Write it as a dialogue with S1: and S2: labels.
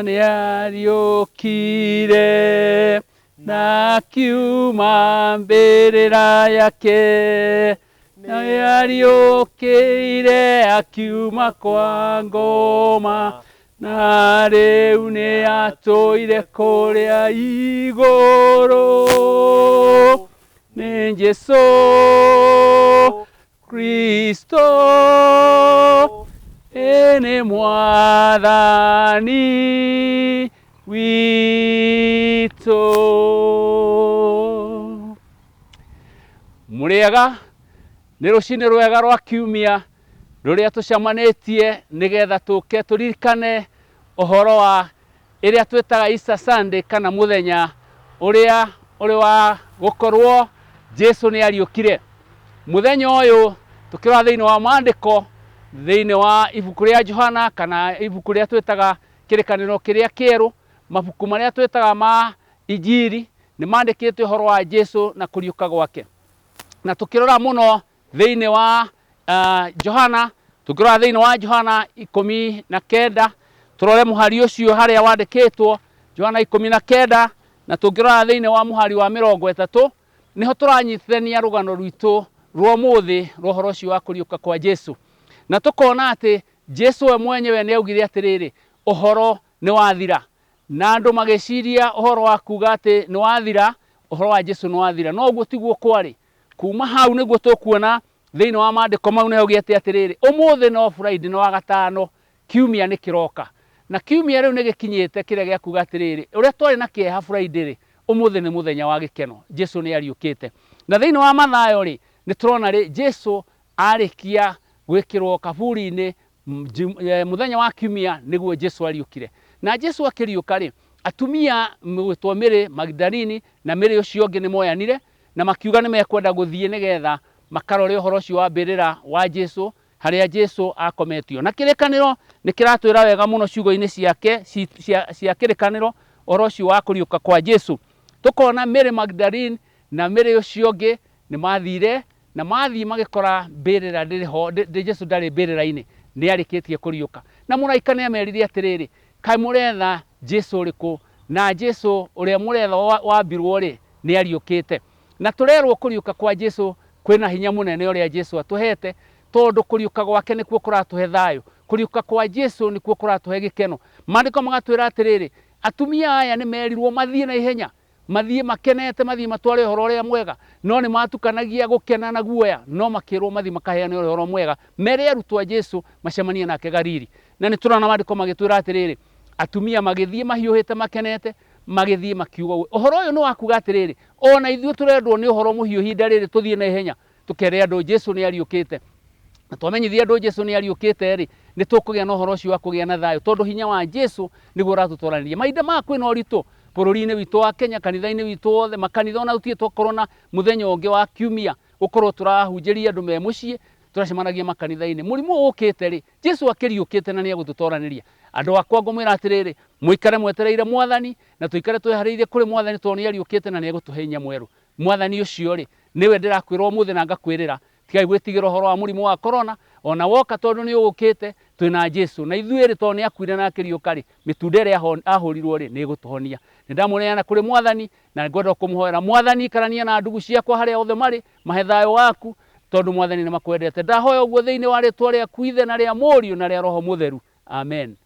S1: Na nĩ ariũkire na akiuma mbĩrĩra yake, na nĩ ariũkĩire akiuma kwa ngoma, na rĩu nĩ atũire kũrĩa igũrũ. Nĩ Jesũ Kristo, ĩ nĩ Mwathani witũ. Mũrĩega, nĩ rũcinĩ rwega rwa kiumia rũrĩa tũcemanĩtie nĩgetha tũke tũririkane ũhoro wa ĩrĩa twĩtaga Easter Sunday kana mũthenya ũrĩa ũrĩ wa gũkorwo Jesu nĩ ariũkire. Mũthenya ũyũ tũkĩrora thĩinĩ wa maandĩko thĩinĩ wa ibuku rĩa Johana kana ibuku rĩrĩa twĩtaga kĩrĩkanĩro kĩrĩa kĩerũ, mabuku marĩa twĩtaga ma Injiri nĩ mandĩkĩte ũhoro wa Jesu na kũriũka gwake. Na tũkĩrora mũno thĩinĩ wa Johana, tũngĩrora thĩinĩ wa Johana 19, tũrore mũhari ũcio harĩa wandĩkĩtwo, Johana 19, na tũngĩrora thĩinĩ wa mũhari wa 30, nĩho tũranyitithania rũgano rwitũ rwa ũmũthĩ rwa ũhoro ũcio wa kũriũka kwa Jesu. Na tũkona atĩ Jesu we mwenyewe nĩ augire atĩrĩrĩ, ũhoro nĩ wathira. Na andũ magĩciria ũhoro wa kuga atĩ nĩ wathira, ũhoro wa Jesu nĩ wathira. No ũguo tiguo kwarĩ. Kuma hau nĩguo tũkuona thĩinĩ wa maandĩko mau nĩho gĩete atĩrĩrĩ, ũmũthĩ no Friday, nĩ wa gatano, kiumia nĩ kĩroka. Na kiumia rĩu nĩ gĩkinyĩte kĩrĩa gĩa kuga atĩrĩrĩ, ũrĩa twarĩ na kĩeha Friday rĩ, ũmũthĩ nĩ mũthenya wa gĩkeno, Jesu nĩ ariũkĩte. Na thĩinĩ wa Mathayo rĩ, nĩ tũrona rĩ, Jesu arĩkia gwĩkĩrwo kaburi-inĩ mũthenya wa kiumia nĩguo Jesu ariũkire. Na Jesu akĩriũka rĩ, atumia gwĩtwo Mary Magdalene na Mary ũcio ũngĩ nĩ moyanire na makiuga nĩ mekwenda gũthiĩ nĩgetha makarore ũhoro ũcio wa mbĩrĩra wa Jesu harĩa Jesu akometio. Na kĩrĩkanĩro nĩ kĩratwĩra wega mũno ciugo-inĩ ciake cia kĩrĩkanĩro ũhoro ũcio wa kũriũka kwa Jesu. Tũkona Mary Magdalene na Mary ũcio ũngĩ nĩ mathire na mathiĩ magĩkora mbĩrĩra ndĩrĩ ho, Jesu ndarĩ mbĩrĩra-inĩ, nĩ arĩkĩtie kũriũka. Na mũraika nĩ amerire atĩrĩrĩ, kaĩ mũretha Jesu ũrĩkũ? Na Jesu ũrĩa mũretha wambirwo rĩ, nĩ ariũkĩte. Na tũrerwo kũriũka kwa Jesu kwĩna hinya mũnene ũrĩa Jesu atũhete, tondũ kũriũka gwake nĩkuo kũratũhe thayũ. Kũriũka kwa Jesu nĩkuo kũratũhe gĩkeno. Maandĩko magatwĩra atĩrĩrĩ, atumia aya nĩ merirwo mathiĩ na ihenya, mathiĩ makenete, mathiĩ matware ũhoro ũrĩa mwega, no nĩ matukanagia gũkena na guoya, no makĩrwo mathiĩ makaheane ũhoro mwega, mere arutwo a Jesu macemanie nake Galili. Na nĩ tũrona maandĩko magĩtwĩra atĩrĩrĩ, atumia magĩthiĩ mahiũhĩte makenete, magĩthiĩ makiuga ũguo. Ũhoro ũyũ nĩ wa kuga atĩrĩrĩ, ona ithuĩ tũrendwo nĩ ũhoro mũhiũ ihinda rĩrĩ tũthiĩ na ihenya, tũkere andũ Jesu nĩ ariũkĩte. Na twamenyithia andũ Jesu nĩ ariũkĩte rĩ, nĩ tũkũgĩa na ũhoro ũcio wa kũgĩa na thayũ, tondũ hinya wa Jesu nĩguo ũratũtwaranĩria. Mahinda maya kwĩna ũritũ bũrũri-inĩ witũ wa Kenya, kanitha-inĩ witũ wothe, makanitha ona tũtirĩ twakorwo na mũthenya ũngĩ wa kiumia gũkorwo tũrahunjĩria andũ me mũciĩ, tũracemanagia makanitha-inĩ. Mũrimũ ũyũ ũkĩte rĩ, Jesu akĩriũkĩte na nĩ egũtũtoranĩria. Andũ akwa ngũmwĩra atĩrĩrĩ, mũikare mwetereire Mwathani, na tũikare twĩharĩirie kũrĩ Mwathani tondũ nĩ ariũkĩte na nĩ egũtũhe hinya mwerũ. Mwathani ũcio rĩ, nĩwe ndĩrakwĩra ũmũthĩ na ngakwĩrĩra, tigai gwĩtigĩra ũhoro wa mũrimũ wa corona, ona woka tondũ nĩ ũgũkĩte, twĩna Jesu. Na ithuĩ rĩ, tondũ nĩ akuire na akĩriũka rĩ, mĩtunda ĩrĩa ahũrirwo rĩ, nĩ ĩgũtũhonia. Nĩ ndamũneana kũrĩ Mwathani, na ngwenda kũmũhoera Mwathani, ikarania na ndugu ciakwa harĩa othe marĩ, mahe thayũ waku, tondũ Mwathani nĩ makwendete. Ndahoya ũguo thĩinĩ wa rĩtwa rĩaku Ithe na rĩa Mũriũ na rĩa Roho Mũtheru. Amen.